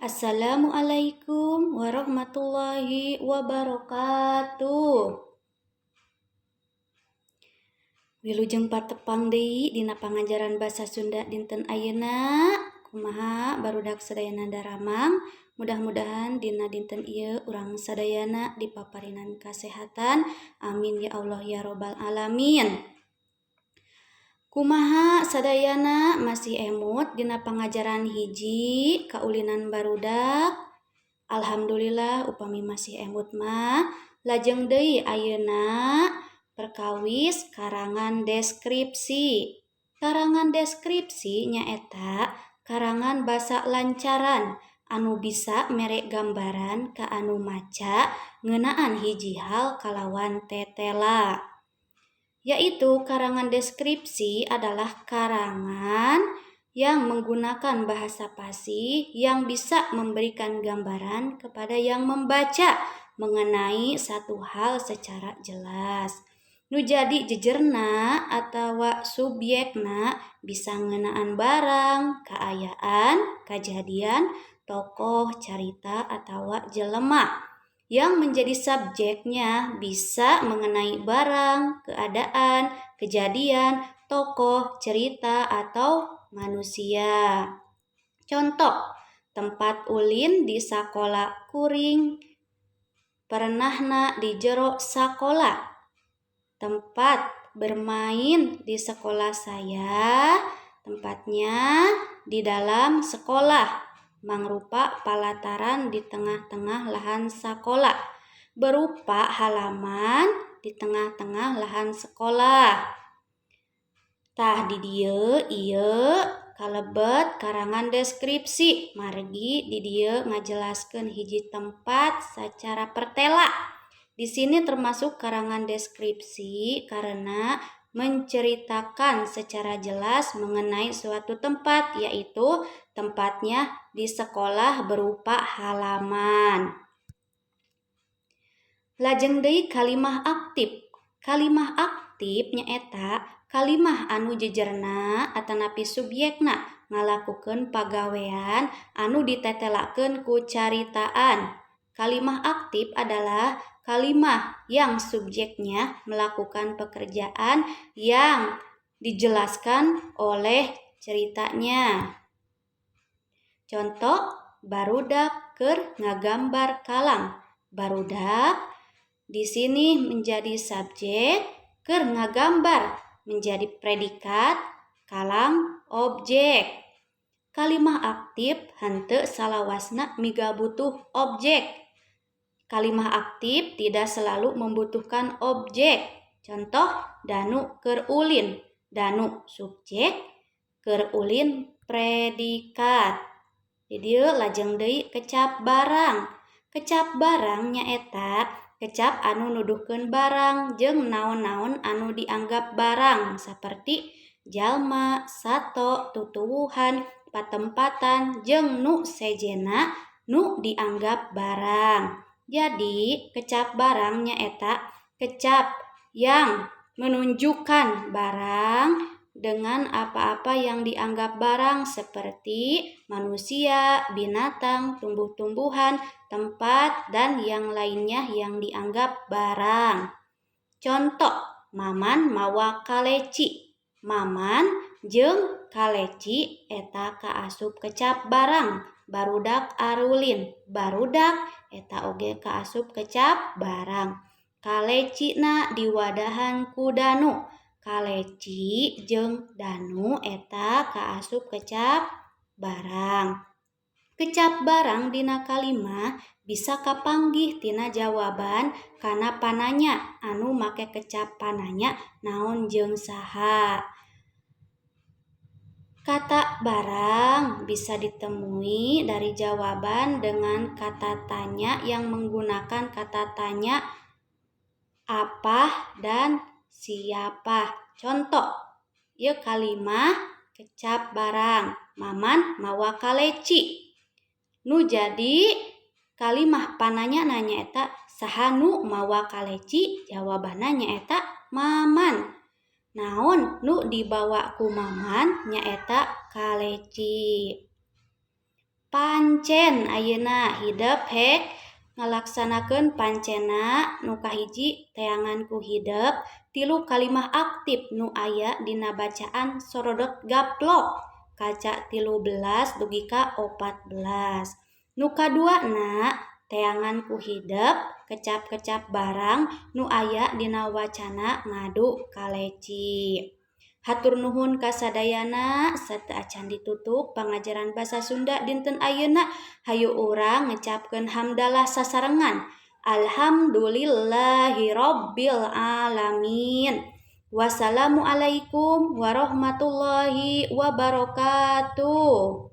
Assalamualaikum warahmatullahi wabarakatuh. Wilujeng patepang deui dina pangajaran basa Sunda dinten ayeuna. Kumaha barudak sadayana, daramang? Mudah-mudahan dina dinten ieu urang sadayana dipaparinan kasehatan. Amin ya Allah ya robbal alamin. Kumaha sadayana, masih emut dina pangajaran hiji kaulinan barudak? Alhamdulillah upami masih emut mah. Lajeng deui ayeuna perkawis karangan deskripsi. Karangan deskripsi nyaeta karangan basa lancaran anu bisa mere gambaran ka anu maca ngeunaan hiji hal kalawan tetela. Yaitu karangan deskripsi adalah karangan yang menggunakan bahasa fasih yang bisa memberikan gambaran kepada yang membaca mengenai satu hal secara jelas. Nu jadi jejerna atawa subyekna bisa ngeunaan barang, kaayaan, kajadian, tokoh, carita, atawa jelema. Yang menjadi subjeknya bisa mengenai barang, keadaan, kejadian, tokoh, cerita, atau manusia. Contoh, tempat ulin di sakola kuring pernahna di jero sakola. Tempat bermain di sekolah saya, tempatnya di dalam sekolah, mangrupa palataran di tengah-tengah lahan sakola, berupa halaman di tengah-tengah lahan sekolah. Tah, di dieu ieu kalebet karangan deskripsi, margi di dieu ngajelaskeun hiji tempat secara pertela. Di sini termasuk karangan deskripsi karena menceritakan secara jelas mengenai suatu tempat, yaitu tempatnya di sekolah berupa halaman. Lajeng deui kalimah aktif. Kalimah aktif nyaeta kalimah anu jejerna atanapi subyekna ngalakukeun pagawean anu ditetelakeun ku caritaan. Kalimah aktif adalah kalimah yang subjeknya melakukan pekerjaan yang dijelaskan oleh ceritanya. Contoh, barudak keur ngagambar kalang. Barudak di sini menjadi subjek, keur ngagambar menjadi predikat, kalang objek. Kalimah aktif henteu salawasna migabutuh objek. Kalimah aktif tidak selalu membutuhkan objek. Contoh, Danu keur ulin. Danu subjek, keur ulin predikat. Di dieu lajeng deui kecap barang. Kecap barang nyaeta kecap anu nuduhkeun barang jeung naon-naon anu dianggap barang saperti jalma, sato, tutuwuhan, patempatan, jeung nu sejenna nu dianggap barang. Jadi, kecap barang nyaeta kecap yang menunjukkan barang dengan apa-apa yang dianggap barang seperti manusia, binatang, tumbuh-tumbuhan, tempat, dan yang lainnya yang dianggap barang. Contoh, Maman mawa kaleci. Maman jeung kaleci eta kaasup kecap barang. Barudak arulin. Barudak eta oge kaasup kecap barang. Kalecina diwadahan ku Danu. Kaleci jeung Danu eta kaasup kecap barang. Kecap barang dina kalimah bisa kapanggih tina jawaban kana pananya anu make kecap pananya naon jeung saha. Kata barang bisa ditemui dari jawaban dengan kata tanya yang menggunakan kata tanya apa dan siapa. Contoh, ieu kalimah kecap barang. Maman mawa kaleci. Nu jadi kalimah pananya nyaeta saha nu mawa kaleci, jawabanna nyaeta Maman. Naon nu dibawa ku Maman nyaeta kaleci. Pancen ayeuna hidep hek ngalaksanakeun pancenna. Nu kahiji, teangan ku hidep tilu kalimah aktif nu aya dina bacaan Sorodot Gaplok kaca 13 dugi ka 14. Nu kaduana, teangan ku hidep kecap-kecap barang nu aya dina wacana Ngadu Kaleci. Hatur nuhun kasadayana. Sateuacan ditutup pangajaran basa Sunda dinten ayeuna, hayu urang ngecapkeun hamdalah sasarengan. Alhamdulillahirabbil alamin. Wassalamualaikum warahmatullahi wabarakatuh.